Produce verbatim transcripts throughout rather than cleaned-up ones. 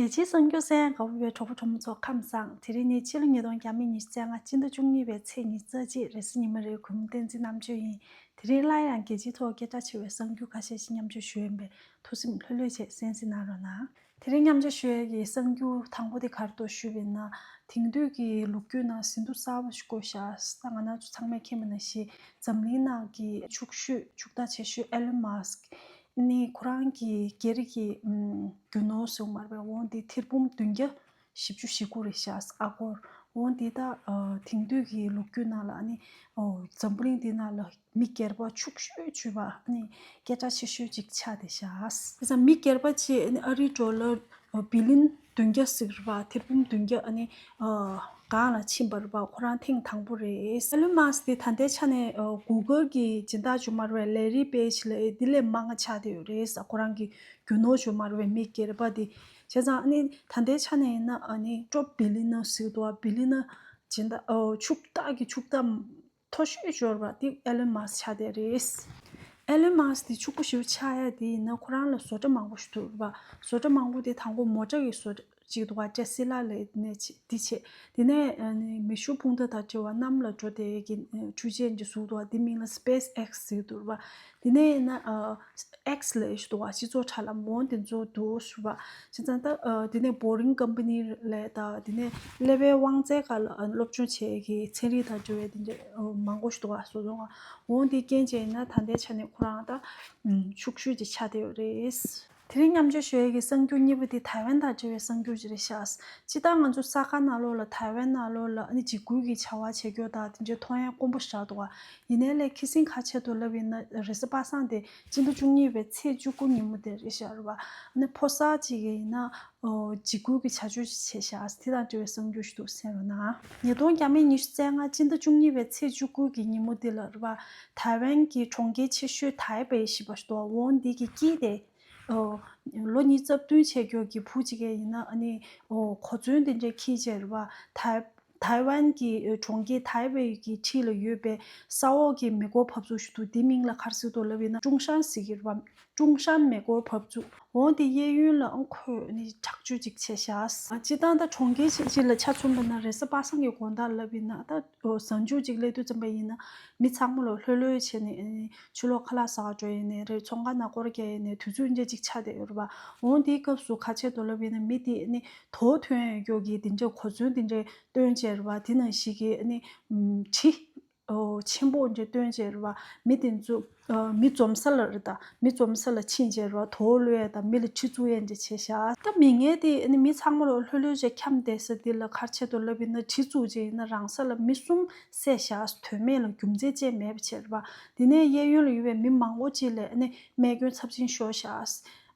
རྒྱལ་སྤྱིའི་གསར་འགྱུར་གསན་ཡག་དགའ་པོ་ཡོད་གྲོགས་པོ་གྲོགས་མོ་ཚོ་ཁམས་བཟང་། དེ་རིང་ནི་ཕྱི་ལོ་ཉིས་སྟོང་ཉི་ཤུ་རྩ་ལྔ་སྤྱི་ཟླ་བཅུ་གཉིས་པའི་ཚེས་ཉི་ཤུ་རྩ་གཅིག་རེས་གཟའ་ཉི་མ་རེད། གུས་མོ་བསྟན་འཛིན་རྣམ་དཔྱོད་ཡིན། དེ་རིང་སླར་ཡང་རྒྱལ་སྤྱིའི་ཐོག་སྐད་གྲགས་ཆེ་བའི་གསར་འགྱུར་ཁ་ཤས་ཤིག་མཉམ་སྤྱོད་ཞུ་ཡིན་པས་ཐུགས་སེམས་ལྷོད་ལྷོད་བྱས་གསན་གཟིགས་གནང་རོགས་གནང་། དེ་རིང་མཉམ་སྤྱོད་ཞུ་ཡས་ཀྱི་གསར་འགྱུར་དང་པོ་དེ་ག་རེ་འདུག་ཞུས་པ་ཡིན་ན། དེང་དུས་ཀྱི་ལོ་རྒྱུས་ནང་ཟིན་ཐོ་གསར་པ་ཞིག་བཀོད་བཞག་ད་ང་རང་ཚོ་ཚང་མས་མཁྱེན་པ་ནང་བཞིན་འཛམ་གླིང་ནང་གི་ཕྱུག་ཤོས་ཕྱུག་བདག་ཆེ་ཤོས་ཨེ་ལོན་མཱ་སི་ཀི་ནི་ཁོ་རང་གི་སྒེར་གྱི་ཨམ་རྒྱུ་ནོར་ཟེར་བ་མ་རེད་པས། འོ་འདི་ཐེར་འབུམ་བདུན་བརྒྱ་བཞི་བཅུ་ཞེ་དགུ་རེད་བཞག་ཨ་སྒོར། འོ་འདི་ད་ཨ་དེང་དུས་ཀྱི་ལོ་རྒྱུས་ནང་ལ་ཨ་ནི་ཨོ་འཛམ་བུ་གླིང་འདི་ནང་ལ་མི་སྒེར་པ་ཕྱུག་ཤོས་བརྗོད་པ་ཨ་ནི་སྐད་གྲགས་ཆེ་ཤོས་ཅིག་ཆགས་བསྡད་བཞག་བྱས་ཙང་མི་སྒེར་པ་ཅིག་ཨ་ནི་ཨ་རིའི་ཌོ་ལར་ཨ་བི་ལིན་བདུན་བརྒྱ་ཟེར་གྱི་རེད་པ། ཐེར་འབུམ་བདུན་བརྒྱ་ཨ་ནི་ཨ་སྒང་ལ་ཕྱིན་པ་རེད་པ། ཁོ་རང་ཐེངས་དང་པོ་རེད། ཨེ་ལོན་མཱ་སི་ཀི་དེ་ད་ལྟའི་ཆ་ནས་ཨ་གུ་གལ་གྱི་སྦྱིན་བདག་བརྗོད་མ་རེད་པས། ལེ་རི་པེཇ་ལབ་འདི་ལས་མང་ང་ཆགས་བསྡད་ཡོད་རེད། ཁོ་རང་གི་རྒྱུ་ནོར་བརྗོད་མ་རེད་པས་མི་སྒེར་པ་དེ། བྱས་ཙང་ཨ་ནི་ད་ལྟའི་ཆ་ནས་ཡིན་ན་ཨ་ནི་ཊོབ་བི་ལི་ཡ་ནར་ཟེར་གྱི་འདུག་པ། བི་ལི་ཡ་ནར་སྦྱིན་བདག་ཨོ་ཕྱུག་བདག་གི་ཕྱུག་བདག་མཐོ་ཤོས་འབྱོར་བ་དེ་ཨེ་ལོན་མཱ་སི་ཀི་ཆགས་བསྡད་རེད། ཨེ་ལོན་མཱ་སི་ཀི་དེ་ཕྱུག་པོ་ཞེ་པོ་ཆགས་ཡ་དེ་ཡིན་ན་ཁོ་རང་ལ་བཟོ་གྲྭ་མང་པོ་ཞིག་འདུག་པ། བཟོ་གྲྭ་མང་པོ་དེ་དང་པོ་མོ་ཊ་གི་བཟོ་གྲྭ་ཅིག་འདུག་པ། ཊེ་སི་ལ་ལབ་ནས་ཅིག་དེ་བྱས། དེ་ནས་ཨ་ནི་མེ་ཤུགས་འཕུར་མདའ་དང་འབྲེལ་བ་གནམ་ལ་འགྲོ་བསྡད་ཀྱི་འཕྲུལ་ཆས་ཅིག་བཟོས་འདུག་པ། དེ་མིང་ལ་སི་པེ་སི་ཨེག་སི་ཟེར་གྱི་འདུག་པ། དེ་ནས་ཡིན་ན་ཨ་ཨེག་སི་ལབ་ཞིག་འདུག་པ། སྤྱི་ཚོགས་དྲ་ལམ་འོ་དེ་ཚོ་འདུག་ཞུ་བ། བྱས་ཙང་ད་ཨ་དེ་ནས་བོ་རིང་ཀམ་པ་ནི་ལབ་དང་། དེ་ནས་ཀླད་པའི་དབང་རྩའི་སྒང་ལ་ཨ་སློབ་སྦྱོང་བྱེད་ཀྱི་ཚན་རིག་དང་འབྲེལ་བའི་དེ་འདྲ་ཨ་མང་པོ་ཞིག་འདུག་པ། བཟོ་ཚོང་ཁང་འོ་དེ་རྐྱེན་བྱས་ཡིན་ན་ད་ལྟའི་ཆ་ནས་ཁོ་རང་ད་ཕྱུག་ཤོས་ཅིག་ཆགས་བསྡད་ཡོད་རེད། དེ་རིང་མཉམ་སྤྱོད་ཞུ་ཡས་ཀྱི་གསར་འགྱུར་གཉིས་པ་དེ་ཐའེ་ཝན་དང་འབྲེལ་བའི་གསར་འགྱུར་ཅིག་རེད་ཤག་སྤྱིར་བཏང་ང་ཚོ་ས་ག་ནང་ལོགས་ལ་ཐའེ་ཝན་ནང་ལོགས་ལ་ཨ་ནི་འཇིགས་སྐུལ་གྱི་བྱ་བ་བྱེད་རྒྱུ་དང་དེ་འདྲའི་མཐོང་ཡ་དཀོན་པོ་ཞེ་དྲག་འདུག་པ། ཡིན་ནའི་ལས་ཁ་སང་ཁ་ཤས་དུ་ལབ་ཡིན་ན་རེས་གཟའ་པ་སངས་དེ་སྤྱི་ཟླ་བཅུ་གཉིས་པའི་ཚེས་བཅུ་དགུ་ཉིན་མོ་དེ་རེད་ཤག་རེད་པ། ཨ་ནི་ཕོ་གསར་ཅིག་གིས་ཡིན་ན་ཨོ་འཇིགས་སྐུལ་གྱི་བྱ་སྤྱོད་ཅིག་བྱས་ཤག་དེ་དང་འབྲེལ་བའི་གསར་འགྱུར་ཞིག་འདུག་གསན་རོགས་གནང་། ཉིས་སྟོང་ཉི་ཤུ་རྩ་ལྔ་སྤྱི་ཟླ་བཅུ་གཉིས་པའི་ཚེས་བཅུ་དགུ་གི་ཉིན་མོ་དེ་ལ་རེད་པ། ཐའེ་ཝན་གྱི་གྲོང་ཁྱེར་ཆེ་ཤོས་ཐའེ་པེ་ཞེས་པ་ཞིག་འདུག་འོ་འདི་གི་དཀྱིལ་དེ། ཨོ། ལོ་ཉིས་རྩ་བདུན་བྱས་རྒྱུ་གི་བུ་གཅིག་གིས་ཡིན་ན་ཨ་ནི་ཨོ་གོ་མཚོན་དེ་འདྲ་འཁྱེར་བྱས་རེད་པ། ཐའེ་ཐའེ་ཝན་གྱི་གྲོང་ཁྱེར་ཐའེ་པེ་གི་འཁྲིས་ལ་ཡོད་པའི་ས་འོག་གི་མེ་འཁོར་འབབ་ཚུགས་ཤིག་འདུག་དེ་མིང་ལ་ག་རེ་ཟེར་འདུག་ལབ་ཡིན་ན་ཀྲུང་ཧྲན་ཟེར་གྱི་རེད་པ། ཀྲུང་ཧྲན་མེ་འཁོར་འབབ་ཚུགས། འོ་དེ་གཡས་གཡོན་ལ་ཨང་ཁོས་ནི་དྲག་སྤྱོད་ཅིག་བྱས་ཤག་སྤྱིར་བཏང་ད་གྲོང་ཁྱེར་ཆེ་ཆེ་ལ་ཆ་མཚོན་པ་ན་རེས་གཟའ་པ་སངས་ཀྱི་དགོང་དག་ལབ་ཡིན་ན་ད་གཟའ་མཇུག་ཅིག་སླེབས་དུས་ཙམ་པ་ཡིན་ན་མི་ཚང་མ་ལོ་ལྷོད་ལྷོད་བྱས་ནས་ཨ་ནི་ཕྱི་ལོགས་ཁ་ལག་ཟ་ག་འགྲོ་ཡིན་ནའི་རེད། ཚོང་ཁང་ནང་སྐོར་རྒྱག་ཡིན་ནའི་དུས་ཚོད་འདྲ་ཅིག་ཆགས་བསྡད་ཡོད་རེད་པ། འོ་དེའི་སྐབས་སུ་ག་ཆེད་དུ་ལབ་ཡིན་ན་མི་དེ་ཨ་ནི་དོ་ཐོན་ཡོད་རྒྱུ་གི་དེ་འདྲའི་གོ་མཚོན་དེ་འདྲའི་སྟོན་བྱས་རེད་པ། དེ་ནང་བཞིན་གྱི་ཨ་ནི་གྲི་ཨོ་ཆེན་པོ་འདྲ་སྟོན་བྱས་རེད་པ། མི་དེ་ཚོ་ཨ་མི་འཛོམས་ས་ལ་རེད་ད། མི་འཛོམས་ས་ལ་ཕྱིན་བྱས་རེད་པ། དོ་གློད་ཡས་དང་མི་ལ་གྲི་བཙུགས་ཡས་འདྲ་བྱས་ཤག་ད་མི་ངན་དེ་ཨ་ནི་མི་ཚང་མ་ལོ་ལྷོད་ལྷོད་བྱས་འཁྱམས་བསྡད་ས་དེ་ལ་ག་ཆེད་དུ་ལབ་ཡིན་ན་གྲི་བཙུགས་བྱས་ཡིན་ན་རང་ས་ལ་མི་གསུམ་བསད་ཤག་དོན་མེད་ལ་རྒྱུ་མཚན་ཅིག་མེད་པ་བྱས་རེད་པ། དེ་ནས་གཡས་གཡོན་ལ་ཡོད་པའི་མི་མང་པོ་ཅིག་ལ་ཨ་ནི་རྨས་སྐྱོན་ཚབས་ཆེན་ཤོར་ཤག་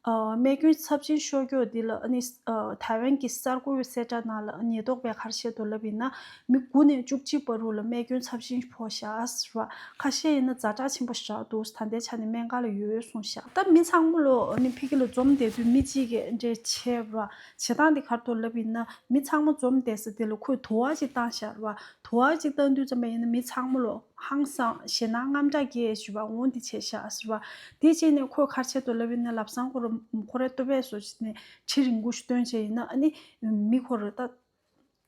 ཨ་རྨས་སྐྱོན་ཚབས་ཆེན་ཤོར་རྒྱུ་འདི་ལ་ཨ་ནི་ཨ་ཐའེ་ཝན་གྱི་གསར་འགོད་པའི་གསལ་བསྒྲགས་ནང་ལ་ཉེན་རྟོག་པས་ག་རེ་བཤད་འདུག་ལབ་ཡིན་ན་མི་དགུ་ནས་བཅུ་གཅིག་བར་དུ་ལ་རྨས་སྐྱོན་ཚབས་ཆེན་ཕོག་ཤག་ཟེར་བ། ཁ་ཤས་ཡིན་ན་ཛ་དྲག་ཆེན་པོ་ཞིག་འདུག་ད་ལྟའི་ཆ་ནས་སྨན་ཁང་ལ་ཡོད་གསུངས་ཤག་ད་མི་ཚང་མ་ལོ་ཨ་ནི་ཕ་གི་ལ་འཛོམས་བསྡད་དུས་མི་གཅིག་གིས་འདྲ་བྱས་པ་བྱེད་སྟངས་དེ་ག་རེ་འདུག་ལབ་ཡིན་ན་མི་ཚང་མ་འཛོམས་བསྡད་ས་དེ་ལ་ཁོས་དུ་བ་ཅིག་བཏང་ཤག་རེད་པ། དུ་བ་ཅིག་བཏང་དུས་ཙམ་པ་ཡིན་ན་མི་ཚང་མ་ལོ་ཧང་སང་ཞེད་སྣང་དངངས་སྐྲག་སྐྱེས་ཞུ་བ་འོང་འདི་བྱས་ཤག་ཟེར་བ། དེ་བྱས་ནས་ཁོས་ག་རེ་བྱས་འདུག་ལབ་ཡིན་ན་ལམ་སང་ཁོ་ར་ཁོ་རའི་ལྟོ་ཕད་བཟོ་བྱས་ནས་གྲི་རིང་པོ་ཞིག་བཏོན་བྱས་ཡིན་ན་ཨ་ནི་མི་ཁོ་ར་ད་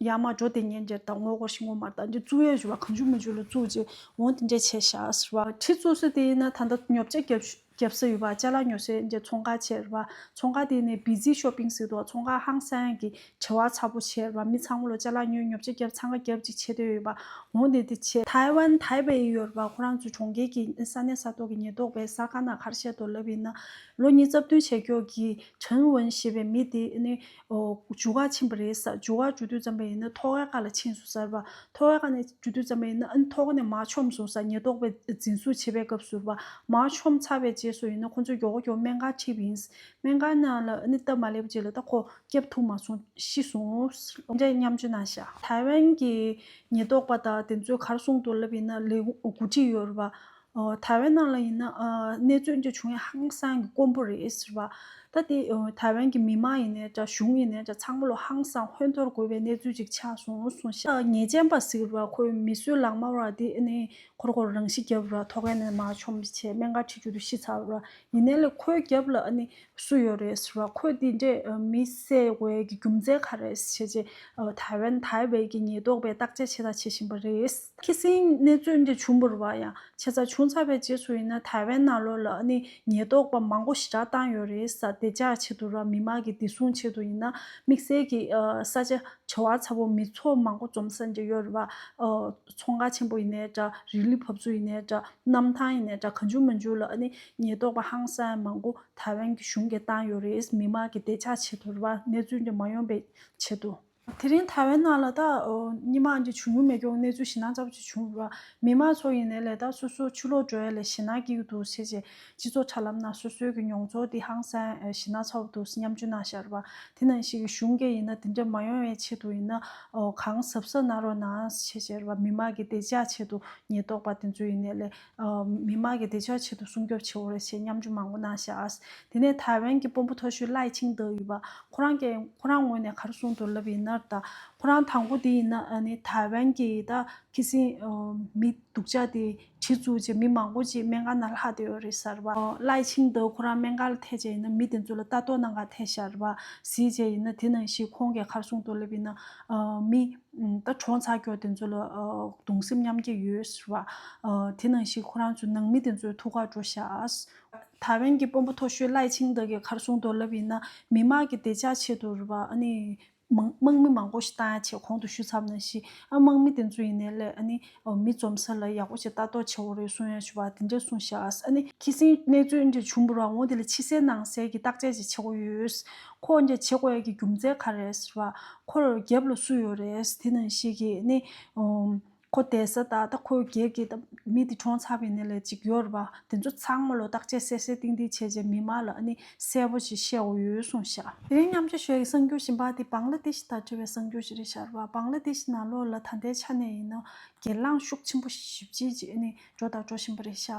ཡར་མར་འགྲོ་བསྡད་མཁན་ཅིག་ད་ངོ་ཤེས་ངོ་མ་རེད་ད་འདི་བཙུགས་ཡས་ཞུ་བ་གང་བྱུང་མང་བྱུང་ལ་བཙུགས་བྱས་འོང་འདི་འདྲས་བྱས་ཤག་ཟེར་བ། གྲི་བཙུགས་ས་དེ་ཡིན་ན་ད་ལྟ་ཉོ་ཆ་རྒྱབ་རྒྱབ་ས་ཡོད་པ། ཅ་ལག་ཉོ་སའི་འདྲ་ཚོང་ཁང་བྱས་རེད་པ། ཚོང་ཁང་དེ་ནས་བི་ཛི་ཤོ་པིང་ཟེར་འདུག་ཚོང་ཁང་ཧང་སང་གི་བྲེལ་བ་ཚ་པོ་བྱས་རེད་པ། མི་ཚང་མ་ལོ་ཅ་ལག་ཉོས་ཉོ་ཆ་རྒྱབ་འཚང་ཁ་རྒྱབ་ཅིག་བྱེད་འདོད་ཡོད་པ། འོང་དེ་དེ་བྱས་ཐའེ་ཝན་ཐའེ་པེ་ཡོད་རེད་པ། ཁོ་རང་ཚོའི་གྲོང་ཁྱེར་གྱི་ས་གནས་ས་ཐོག་གི་ཉེན་རྟོག་པས་གསར་ཁང་ནང་ག་རེ་བཤད་འདུག་ལབ་ཡིན་ན་ལོ་ཉིས་རྩ་བདུན་བྱས་ཀྱོག་གི་ཁྲེན་ཝུན་ཞེས་པའི་མི་དེ་ནི་ཨོ་མཇུག་ག་ཕྱིན་པ་རེད་ཟེར། མཇུག་ག་མཇུག་དུས་ཙམ་པ་ཡིན་ན་ཐོག་ཁའི་ཁ་ལ་ཕྱིན་སོང་ཟེར་བ། ཐོག་ཁའི་ཁ་ནས་མཇུག་དུས་ཙམ་པ་ཡིན་ན་ཨ་ནི་ཐོག་ཁ་ནས་མར་མཆོངས་སོང་ཟེར། ཉེན་རྟོག་པས་འཛིན་བཟུང་བྱེད་པའི་སྐབས་སུ་བ་མར་མཆོངས་ཚར་བའི་རྗེས་སུ་ཡིན་ན་ཁོ་ཚོས་མགྱོགས་པོ་མགྱོགས་པོ་སྨན་ཁང་ཁྲིད་པ་ཡིན། སྨན་ཁང་ནང་ལ་ཨ་ནི་སྟབས་མ་ལེགས་པ་རྗེས་ལ་ད་ཁོ་སྐྱབས་ཐུབ་མ་སོང་ཤི་སོང་། འདྲ་མཉམ་སྤྱོད་གནང་ཤག་ཐའེ་ཝན་གྱི་ཉེན་རྟོག་པ་དང་དེ་ཚོས་ག་རེ་གསུངས་འདུག་ལབ་ཡིན་ན་ལས་འགུལ་ཁྲིད་ཡོད་རེད་བ། ཨོ་ཐའེ་ཝན་ནང་ལ་ཡིན་ན་ཨ་གནས་ཚུལ་འདྲ་བྱུང་ཡ་ཧང་སང་གི་དཀོན་པོ་རེད་ཟེར་བ། ད་ ད་དེ་ཐའེ་ཝན་གྱི་མི་མང་ཡིན་ནའི་འདྲ། གཞུང་ཡིན་ནའི་འདྲ། ཚང་མ་ལོ་ཧང་སང་ཧོན་ཐོར་དགོས་པའི་གནས་ཚུལ་ཅིག་ཆགས་སོང་གསུངས་ཤག་ཉེས་ཅན་པ་ཟེར་བ་ཁོའི་མི་གསོད་ལག་དམར་བ་དེ་ཨ་ནི་ཁོ་ར་ཁོ་ར་རང་ཤི་བརྒྱབ་ར། ཐོག་ཁའི་ནས་མར་མཆོངས་བྱས་སྨན་ཁང་ཁྲིད་རྒྱུ་དུ་ཤི་ཚར་ར། ཡིན་ནའི་ལས་ཁོའི་རྒྱབ་ལ་ཨ་ནི་སུ་ཡོད་རེད་ཟེར་བ། ཁོས་དེ་འདྲའི་མི་བསད་དགོས་ཀྱི་རྒྱུ་མཚན་ག་རེ་བྱས་རྗེས་ཐའེ་ཝན་ཐའེ་ཝན་གྱི་ཉེན་རྟོག་པས་བརྟག་དཔྱད་བྱེད་དང་བྱེད་བཞིན་པ་རེད། ཁ་སང་གནས་ཚུལ་འདི་བྱུང་བ་རེད་བ། ཡང་བྱས་ཙང་བྱུང་ཚར་བའི་རྗེས་སུ་ཡིན་ན་ཐའེ་ཝན་ནང་ལོགས་ལ་ཨ་ནི་ཉེན་རྟོག་པ་མང་པོ་ཞེ་དྲག་བཏང་ཡོད་རེད་ཟེར། བདེ་འཇགས་ཆེད་དུ་ར། མི་མང་གི་བདེ་སྲུང་ཆེད་དུ་ཡིན་ན། དམིགས་བསལ་གྱི་ཨ་ས་ཆ་བྱེ་བ་ཚ་པོ་མི་ཚོགས་མང་པོ་འཛོམས་ས་འདྲ་ཡོད་རེད་བ། ཨ་ཚོང་ཁང་ཆེན་པོ་ཡིན་ནའི་འདྲ། རི་ལི་བབས་ཚུགས་ཡིན་ནའི་འདྲ། གནམ་ཐང་ཡིན་ནའི་འདྲ། གང་བྱུང་མང་བྱུང་ལ་ཨ་ནི་ཉེན་རྟོག་པ་ཧང་སང་མང་པོ་ཐའེ་ཝན་གྱི་གཞུང་གིས་བཏང་ཡོད་རེད། མི་མང་གི་བདེ་འཇགས་ཆེད་དུ་རེད་བ། གནས་ཚུལ་འདི་མ་ཡོང་པའི་ཆེད་དུ། དེ་རིང་ཐའེ་ཝན་ནང་ལ་ད་ཨོ་སྔོན་མ་འདི་བྱུང་མྱོང་མེད་ཀྱང་གནས་ཚུལ་ཞེད་སྣང་ཚ་པོ་ཅིག་བྱུང་བ། མི་མང་ཚོ་ཡིན་ནའི་ལས་ད་སོ་སོ་ཕྱི་ལོགས་འགྲོ་ཡ་ལ་ཞེད་སྣང་སྐྱེ་གི་འདུག་ཟེར་བྱས། སྤྱི་ཚོགས་དྲ་ལམ་ནང་སོ་སོའི་གི་མྱོང་ཚོར་འདི་ཧང་སང་ཨེ་ཞེད་སྣང་ཚ་པོ་འདུག་ཟེར་མཉམ་སྤྱོད་གནང་བཞག་རེད་བ། དེ་ནང་བཞིན་གི་གཞུང་གིས་ཡིན་ན་དེ་འདྲ་མ་ཡོང་བའི་ཆེད་དུ་ཡིན་ན་ཨོ་གང་གཟབ་གཟབ་གནང་རོགས་གནང་ཟེར་བྱས་རེད་བ། མི་མང་གི་བདེ་འཇགས་ཆེད་དུ་ཉེན་རྟོག་པ་དེ་ཚོ་ཡིན་ནའི་ལས་ཨོ་མི་མང་གི་བདེ་འཇགས་ཆེད་དུ་སྲུང་སྐྱོབ་བྱེད་དགོས་རེད་ཟེར་མཉམ་སྤྱོད་མང་པོ་གནང་བཞག་དེ་ནས་ཐའེ་ཝན་གྱི་དཔོན་པོ་མཐོ་ཤོས་ལའེ་ཆིང་ཏེ་ཡོད་པ། ཁོ་རང་གིས་ཁོ་རང་ངོས་ནས་ག་རེ་གསུངས་འདུག་ལབ་ཡིན་ན། ད་ཁོ་རང་དང་པོ་དེ་ཡིན་ན་ཨ་ནི་ཐའེ་ཝན་གྱི་ད་ཁ་སང་ཨ་མི་སྡུག་ཅག་དེ་གྲི་བཙུགས་བྱས་མི་མང་པོ་ཅིག་སྨན་ཁང་ནང་ལྷག་བསྡད་ཡོད་རེད་ཟེར་བ། ཨ་ལའེ་ཆིང་ཏེ་ཁོ་རང་སྨན་ཁང་ལ་ཐད་བྱས་ཡིན་ན་མི་དེ་ཚོ་ལ་ལྟ་རྟོག་གནང་ག་ཐད་བཞག་རེད་བ། གཟིགས་བྱས་ཡིན་ན། དེ་ནང་བཞིན་ཁོང་གིས་ག་རེ་གསུངས་འདུག་ལབ་ཡིན་ན། ཨ་མི་ད་གྲོངས་ཚར་ཀྱོག་དེ་ཚོ་ལ་ཨ་གདུང་སེམས་མཉམ་སྐྱེད་ཡོད་ཟེར་བ། ཨ་དེ་ནང་བཞིན་ཁོ་རང་ཚོའི་ནང་མི་དེ་ཚོའི་ཐུགས་ཁ་འགྲོ་བཞག་ཐའེ་ཝན་གྱི་དཔོན་པོ་མཐོ་ཤོས་ལའེ་ཆིང་ཏེ་གིས་ག་རེ་གསུངས་འདུག་ལབ་ཡིན་ན། མི་མང་གི་བདེ་འཇགས་ཆེད་དུ་རེད་བ། ཨ་ནི་མང་དམག་མི་མང་པོ་ཞིག་བཏང་ཡ་བྱས། གོང་དུ་ཞུས་ཚར་བ་ནང་བཞིན། ཨ་དམག་མི་དེ་ཚོ་ཡིན་ནའི་ལས་ཨ་ནི་ཨོ་མི་འཛོམས་ས་ལ་ཡག་པོ་ཞིག་ལྟ་རྟོག་བྱེད་དགོས་རེད་གསུང་ཡ་ཞུ་བ་དེ་འདྲ་གསུངས་བཞག་ཨ་ནི་ཁ་སང་གནས་ཚུལ་འདི་བྱུང་བ་རེད་བ། འོ་དེ་ལ་ཕྱི་གསལ་ནང་གསལ་གྱི་བརྟག་དཔྱད་ཅིག་བྱེད་དགོས་ཡོད། ཁོ་འདི་བྱེད་དགོས་ཡ་གི་རྒྱུ་མཚན་ག་རེ་རེད་ཟེར་བ། ཁོ་རང་རྒྱབ་ལ་སུ་ཡོད་རེད། དེ་ནང་བཞིན་གྱི་ཨ་ནི་ཨོ་ཁོ་བསྡད་ས་དང་ད་ཁོའི་སྒེར་གྱི་ད་མི་དེ་གྲོངས་ཚར་བའི་ནང་ལས་ཅིག་ཡོད་རེད་པ། དེ་ཚོ་ཚང་མ་ལོ་བརྟག་དཔྱད་གསལ་གསལ་ཏིང་ཏིང་བྱས་རྗེས་མི་མང་ལ་ཨ་ནི་གསལ་པོ་ཞིག་བཤད་དགོས་ཡོད་གསུངས་ཤག་དེ་རིང་མཉམ་ཞུགས་ཞུ་ཡག་གི་གསར་འགྱུར་གཞན་པ་དེ་བང་ལ་དེཤ་དང་འབྲེལ་བའི་གསར་འགྱུར་ཞིག་རེད་ཤག་རེད་པ། བང་ལ་དེཤ་ནང་ལོགས་ལ་ད་ལྟའི་ཆ་ནས་ཡིན་ན་སྒེར་ལངས་ཤུགས་ཆེན་པོ་ཞེ་པོ་ཅིག་ཨ་ནི་འགྲོ་དང་འགྲོ་བཞིན་པ་རེད་ཤག་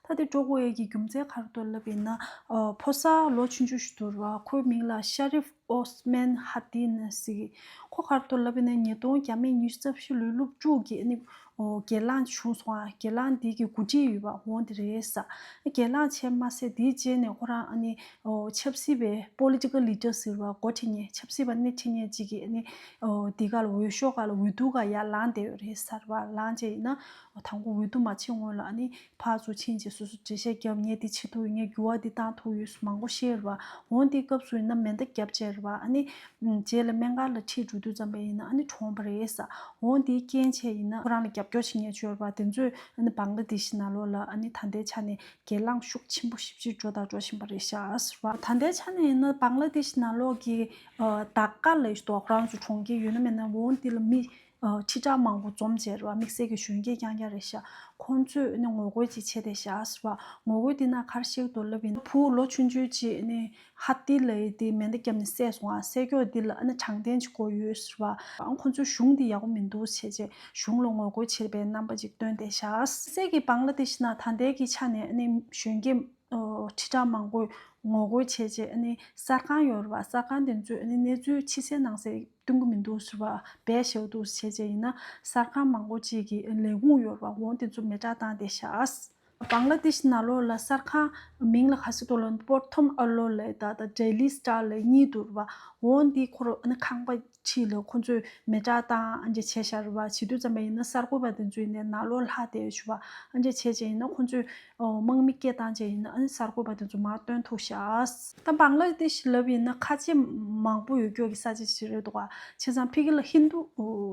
ད་དེ་འགྲོ་དགོས་ཡག་གི་རྒྱུ་མཚན་ག་རེ་འདུག་ལབ་ཡིན་ན། ཨ་ཕོ་གསར་ལོ་ཆུང་ཆུང་ཞིག་འདུག་རེད་པ། ཁོའི་མིང་ལ་ཤ་རིབ་ཨོ་སི་མན་ཧ་ཏི་ན་ཟེར་གི། ཁོ་ག་རེ་འདུག་ལབ་ཡིན་ན་ཉིས་སྟོང་བརྒྱ་མེད་ཉི་ཤུ་རྩ་བཞི་ལོའི་སློབ་ཕྲུག་གི་ཨ་ནི་ཨོ་སྒེར་ལངས་བྱུང་སོང་ཨ། སྒེར་ལངས་འདི་གི་འགོ་ཁྲིད་ཡོད་པ་འོ་དེ་རེད་ཟེར། སྒེར་ལངས་བྱས་མ་ཟད་དེའི་རྗེས་ནས་ཁོ་རང་ཨ་ནི་ཨོ་ཆབ་སྲིད་པའི་པོ་ལི་ཊི་ཀལ་ལི་ཌར་ཟེར་བ་འགོ་ཁྲིད་མཁན། ཆབ་སྲིད་པ་སྣེ་ཁྲིད་མཁན་ཅིག་གི་ཨ་ནི་ཨོ་དེ་ག་ལ་འོས་ཤོག་ག་ལ་འོས་བསྡུ་ག་ཡར་ལངས་བསྡད་ཡོད་རེད་ཟེར་བ། ལངས་བྱས་ཡིན་ན་ཨོ་དང་པོ་འོས་བསྡུ་མ་བྱེད་སྔོན་ལ་ཨ་ནི་ཕར་ཚུར་ཕྱིན་བྱས་སོ་སོ་འགྲེལ་བཤད་བརྒྱབ། ངས་འདི་བྱེད་ཐུབ་ཡོད། ངས་འགྱུར་བ་འདི་བཏང་ཐུབ་ཡོད་ཟེར་མང་པོ་བཤད་རེད་པ། འོ་འདིའི་སྐབས་སུ་ཡིན་ན་མེ་མདའ་བརྒྱབ་བྱས་རེད་པ། ཨ་ནི་རྗེས་ལ་སྨན་ཁང་ལ་ཁྲིད་འགྲོ་དུས་ཙམ་པ་ཡིན་ན་ཨ་ནི་གྲོངས་པ་རེད་ཟེར། འོ་འདིའི་རྐྱེན་བྱས་ཡིན་ན་ཁོ་རང་ལ་རྒྱབ་སྐྱོར་བྱེད་མཁན་ཅིག་ཡོད་རེད་པ། དེ་ཚོས་ཨ་ནི་བང་ལ་དེ་ཤི་ནང་ལོགས་ལ་ཨ་ནི་ད་ལྟའི་ཆ་ནས་སྒེར་ལངས་ཤུགས་ཆེན་པོ་ཞེ་པོ་ཅིག་འགྲོ་དང་འགྲོ་བཞིན་པ་རེད་ཤག་ཟེར་བ། ད་ལྟའི་ཆ་ནས་ཡིན་ན་བང་ལ་དེ་ཤི་ནང་ལོགས་ཀྱི་ཨ་ཌ་ཀ་ལ་ཡོད་དོ། ཁོ་རང་ཚོ་གྲོང་ཁྱེར་ཡོད་ན་མེད་ན་འོ་འདི་ལ་མི་ཨ་ཁྲི་ཕྲག་མང་པོ་འཛོམས་བྱས་རེད་པ། དམིགས་བསལ་གྱི་གཞོན་སྐྱེས་རྐྱང་རྐྱང་རེད་ཤག་ཁོང་ཚོས་ནི་ངོ་རྒོལ་ཅིག་བྱས་བསྡད་ཤག་ཟེར་བ། ངོ་རྒོལ་འདི་ནང་ག་རེ་བཤད་ཀྱི་འདུག་ལབ་ཡིན་ན། བུ་ལོ་ཆུང་ཆུང་ཅིག་ནི་ཧ་ཏི་ལབ་ཡས་དེ་མེ་མདའ་བརྒྱབ་ནས་བསད་སོང་ཨ། བསད་ཀྱོག་འདི་ལ་ཨ་ནི་དྲང་བདེན་ཅིག་དགོས་ཡོད་ཟེར་བ། ཨང་ཁོང་ཚོའི་གཞུང་འདི་ཡག་པོ་མི་འདུག་བྱས་རྗེས་གཞུང་ལ་ངོ་རྒོལ་བྱེད་པའི་རྣམ་པ་ཅིག་སྟོན་བསྡད་ཤག་དམིགས་བསལ་གྱི་བང་ལ་དེ་ཤི་ནང་ད་ལྟའི་གི་ཆ་ནས་ཨ་ནི་གཞོན་སྐྱེས་ཨོ་ཁྲི་ཕྲག་མང་པོས་ངོ་རྒོལ་བྱས་རྗེས་ཨ་ནི་གསར་ཁང་ཡོད་རེད་པ། གསར་ཁང་དེ་ཚོས་ཨ་ནི་གནས་ཚུལ་ཕྱི་གསལ་ནང་གསལ་སྟོན་གྱི་མི་འདུག་ཟེར་བ། སྦས་བཞག་འདུག་བྱས་རྗེས་ཡིན་ན་གསར་ཁང་མང་པོ་ཅིག་གི་ལས་ཁུངས་ཡོད་རེད་པ། འོ་དེ་ཚོ་མེ་སྲེག་བཏང་བསྡད་ཤག་བང་ལ་དེ་ཤི་ནང་ལོགས་ལ་གསར་ཁང་མིང་ལ་ག་ཟེར་འདུག་ལབ་ན་པོར་ཐོམ་ཨ་ལོ་ལབ་དང་ད་ཌེ་ལི་སི་ཊར་ལབ་གཉིས་འདུག་རེད་པ། འོ་འདི་ཁོ་རང་ཨ་ནི་ཁང་པ་ཁྲིད་ལ་ཁོ་ཚོས་མེ་སྲེག་བཏང་ཨ་འདྲ་བྱས་བཞག་རེད་པ། བྱེད་དུས་ཙམ་པ་ཡིན་ན་གསར་འགོད་པ་དེ་ཚོ་ཡིན་ནའི་ནང་ལོགས་ལྷག་བསྡད་ཡོད་ཞུ་བ། ཨ་འདྲ་བྱས་བྱས་ཡིན་ན་ཁོ་ཚོས་ཨོ་དམག་མི་སྐད་བཏང་བྱས་ཡིན་ན་ཨ་ནི་གསར་འགོད་པ་དེ་ཚོ་མར་སྟོན་ཐུབ་ཤག་ད་བང་ལ་དེ་ཤི་ལབ་ཡིན་ན་ཁ་ཆེ་མང་པོ་ཡོད་ཀྱོག་གི་ས་ཆ་ཞིག་རེད་འདུག་ག་བྱས་ཙང་ཕ་གི་ལ་ཧིན་དུ་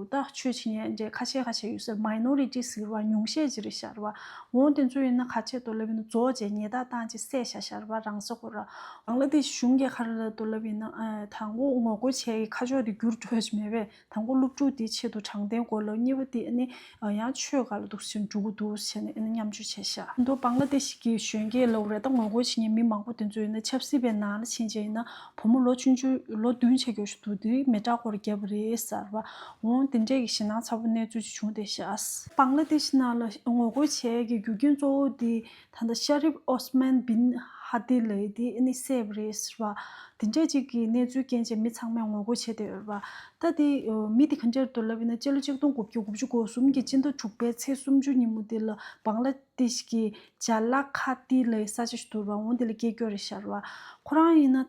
ད་ཆོས་བྱེད་མཁན་འདྲ་ཁ་ཤས་ཁ་ཤས་ཡོད་ཟེར། མའི་ནོ་རི་ཊི་ཟེར་བ་ཉུང་ཤས་ཅིག་རེད་ཤག་རེད་པ། འོ་དེ་ཚོ་ཡིན་ན་ག་བྱས་འདུག་ལབ་ཡིན་ན་རྫོགས་བྱས་ཉེས་རྡུང་བཏང་བྱས་བསད་བཞག་ཤག་རེད་པ། རང་ས་ཁོ་ར། བང་ལ་དེ་ཤི་གཞུང་གིས་ག་རེ་ལབ་འདུག་ལབ་ཡིན་ན་ཨ་དང་པོ་ངོ་རྒོལ་བྱས་ཀྱི་ཁ་ཕྱོགས་དེ་བསྒྱུར་འགྲོ་ཡ་ཞིག་མེད་པས། དང་པོ་སློབ་ཕྲུག་དེའི་ཆེད་དུ་དྲང་བདེན་དགོས་ལབ། གཉིས་པ་དེ་ཨ་ནི་ཡང་ཆོས་སྒང་ལ་འདུག་སེ་འགྲོ་གི་འདུག་ཟེར་ནས་ཨ་ནི་མཉམ་སྤྱོད་བྱས་ཤག་འདུག་བང་ལ་དེ་ཤི་གི་གཞོན་སྐྱེས་ལབ་རེད། ད་ངོ་རྒོལ་བྱེད་མཁན་མི་མང་པོ་དེ་ཚོ་ཡིན་ན་ཆབ་སྲིད་པའི་ནང་ལ་ཕྱིན་བྱས་ཡིན་ན་བུ་མོ་ལོ་ཆུང་ཆུང་ལོ་བདུན་ཆགས་ཀྱོག་ཞིག་འདུག་དེ་མེ་སྲེག་ཁོ་ར་བརྒྱབ་པ་རེད་ཟེར་བ། འོ་དེ་འདྲས་ཀྱི་ཞེད་སྣང་ཚ་པོ་གནས་ཚུལ་ཅིག་བྱུང་བསྡད་ཤག་བང་ལ་དེ་ཤི་ནང་ལ་ངོ་རྒོལ་བྱས་ཀྱི་རྒྱུ་རྐྱེན་གཙོ་བོ་དེ་ད་ལྟ་ཤ་རིབ་ཨོ་སི་མན་བིན་ ཧ་ཏི་ལའི་དེ་ཨ་ནི་བསད་པ་རེད་ཟེར་བ། དེ་འདྲས་ཅིག་གི་གནས་ཚུལ་རྐྱེན་བྱས་མི་ཚང་མས་ངོ་རྒོལ་བྱས་བསྡད་ཡོད་རེད་བ། ད་དེ་མི་དེ་ག་འདྲས་འདུག་ལབ་ཡིན་ན་སྤྱི་ལོ་ཆིག་སྟོང་དགུ་བརྒྱ་དགུ་བཅུ་གོ་གསུམ་གྱི་སྤྱི་ཟླ་དྲུག་པའི་ཚེས་སུམ་ཅུ་ཉིན་མོ་དེ་ལ་བང་ལ་དེཤ་གི་ཇ་ལ་ཁ་ཏི་ལའི་ས་ཆ་ཞིག་འདུག་ར། འོ་འདི་ལ་སྐྱེས་རྒྱུ་རེད་ཤག་ར། ཁོ་རང་ཡིན་ན་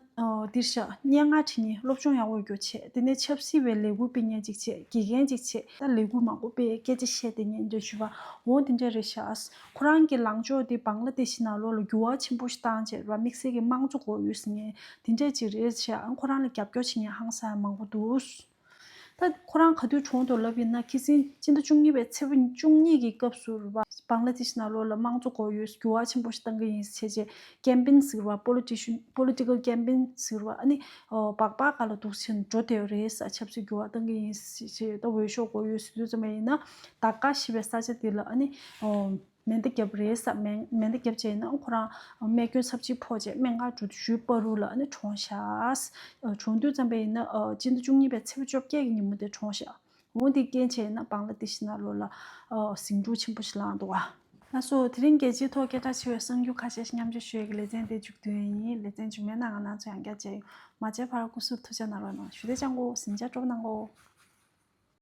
འདིར་ཤག་སྙན་ངག་བྲིས་ནས་སློབ་སྦྱོང་ཡག་པོ་རྒྱུ་བྱས། དེ་ནས་ཆབ་སྲིད་པའི་ལས་འགུལ་སྤེལ་མཁན་ཅིག་བྱས། དགེ་རྒན་ཅིག་བྱས། ད་ལས་འགུལ་མང་པོ་སྤེལ། སྐད་ཆ་བཤད། དེ་ཉན་འདྲ་ཞུ་བ། འོ་དེ་འདྲ་རེད་ཤག་ཁོ་རང་གི་ལངས་ཕྱོགས་དེ་བང་ལ་དེ་ཤི་ནང་ལོགས་ལ་འགྱུར་བ་ཆེན་པོ་ཞིག་བཏང་བྱས་ར། དམིགས་བསལ་གྱི་དམངས་གཙོ་དགོས་ཡོད་ཟེར་མཁན་དེ་འདྲ་ཅིག་རེད་ཤག་ཁོ་རང་ལ་རྒྱབ་སྐྱོར་བྱེད་མཁན་ཧང་སང་མང་པོ་འདུག་ད་ཁོ་རང་ག་དུས་གྲོངས་འདུག་ལབ་ཡིན་ན་ཁ་སང་སྤྱི་ཟླ་བཅུ་གཉིས་པའི་ཚེས་པ་བཅུ་གཉིས་ཀྱི་སྐབས་སུ་རུ་བ་བང་ལ་དེཤ་ནང་ལོགས་ལ་དམངས་གཙོ་དགོས་ཡོད། འགྱུར་བ་ཆེན་པོ་ཞིག་བཏང་གི་ཡིན་ཟེར་བྱས་ཀེམ་པེན་ཟེར་བ། པོ་ལི་ཊི་ཤན། པོ་ལི་ཊི་ཀལ་ཀེམ་པེན་ཟེར་བ། ཨ་ནི་སྦག་སྦག་ག་ལ་འདུག་ཟེར་འགྲོ་བསྡད་ཡོད་རེད་ས། ཆབ་སྲིད་འགྱུར་བ་བཏང་གི་ཡིན་ཟེར་བྱས་ད་འོས་ཤོག་དགོས་ཡོད་ཟེར་དུས་ཙམ་པ་ཡིན་ན་ད་ག་ཞེས་པའི་ས་ཆ་དེ་ལ་ཨ་ནི་མེ་མདའ་བརྒྱབ་རེད་ས། མེ་མེ་མདའ་བརྒྱབ་བྱས་ཡིན་ན་ཁོ་རང་རྨས་སྐྱོན་ཚབས་ཆེ་ཕོག་བྱས་སྨན་ཁང་འགྲོ་དུས་བར་དུ་ལ་ཨ་ནི་གྲོངས་ཤག་གྲོངས་དུས་ཙམ་པ་ཡིན་ན་སྤྱི་ཟླ་བཅུ་གཉིས་པའི་ཚེས་པ་བཅོ་བརྒྱད་ཀྱི་ཉིན་མོ་དེ་གྲོངས་ཤག་འོ་འདི་རྐྱེན་བྱས་ན་བང་ལ་དེཤ་ནང་ལོགས་ལ་ཟིང་འཁྲུག་ཆེན་པོ་ཞིག་ལངས་འདུག་བ། ལགས་སོ། དེ་རིང་རྒྱལ་སྤྱིའི་ཐོག་སྐད་གྲགས་ཆེ་བའི་གསར་འགྱུར་ཁ་ཤས་ཤིག་མཉམ་སྤྱོད་ཞུ་ཡས་ཀྱི་ལེ་ཚན་དེ་མཇུག་བསྡུ་ཡས་ཡིན། ལེ་ཚན་རྗེས་མའི་ནང་ང་རང་ཚོ་ཡང་བསྐྱར་མཇལ་ཡོང་། མ་མཇལ་བར་སྐུ་གཟུགས་ཐུགས་ཅག་གནང་རོགས་གནང་ཞུ། བདེ་ལེགས་གོ། གཟིམ་འཇག་སྤྲོ་པོ་གནང་གོ།